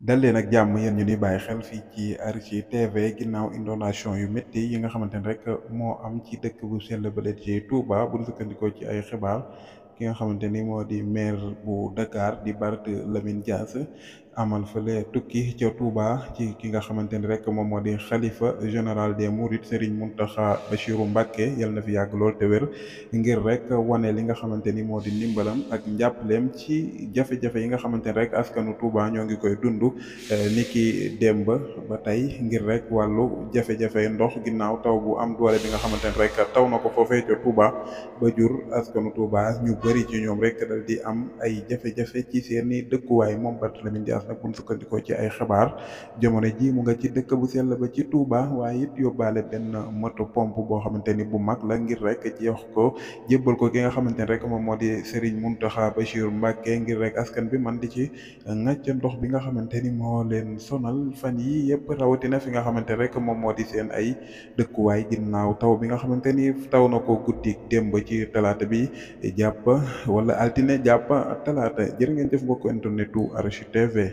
dal leen ak jàmm yéen ñu ni bàyyi xel fii ci Archi TV ginnaaw inondation yu métti yi nga xamante ne rek moo am ci dëkk bu sell bële ci Touba bu ñu sukkandikoo ci ay xibaar ki nga xamante ni moo di maire bu Dakar di Barthélémy Dias amal fële tukki ca Touba ci ki nga xamante ni rek moom moo di xalifa général des Mourides Serigne Mountakha Bachirou Mbacké yal na fi yàgg lool te wér ngir rek wane li nga xamante ni moo di ndimbalam ak njàppaleem ci jafe-jafe yi nga xamante ni rek askanu Touba ñoo ngi koy dund. Niki démb ba tey ngir rek wàllu jafe-jafe ndox ginnaaw taw bu am doole bi nga xamante ne rek taw na ko foofee ca Touba ba jur askanu Touba ñu bëri ci ñoom rek dal di am ay jafe-jafe ci seeni dëkkuwaay moom Barthélémy Dias nag bu ñu sukkandikoo ci ay xabaar jamono ji mu nga ci dëkk bu sell ba ci Touba waaye it yóbbaale benn moto pompe boo xamante ni bu mag la ngir rek jox ko jébbal ko ki nga xamante ne rek moom moo di Serigne Mountakha Bachir Mbacké ngir rek askan bi man di ci ngàcc ndox bi nga xamante ni moo leen sonal fan yi yëpp rawatina fi nga xamante rek moom moo di seen ay dëkkuwaay ginnaaw taw bi nga xamante ni taw na ko guddi démb ci talaata bi jàpp wala altine jàpp talaata jërë ngeen jëf mbokk internetu Archi TV.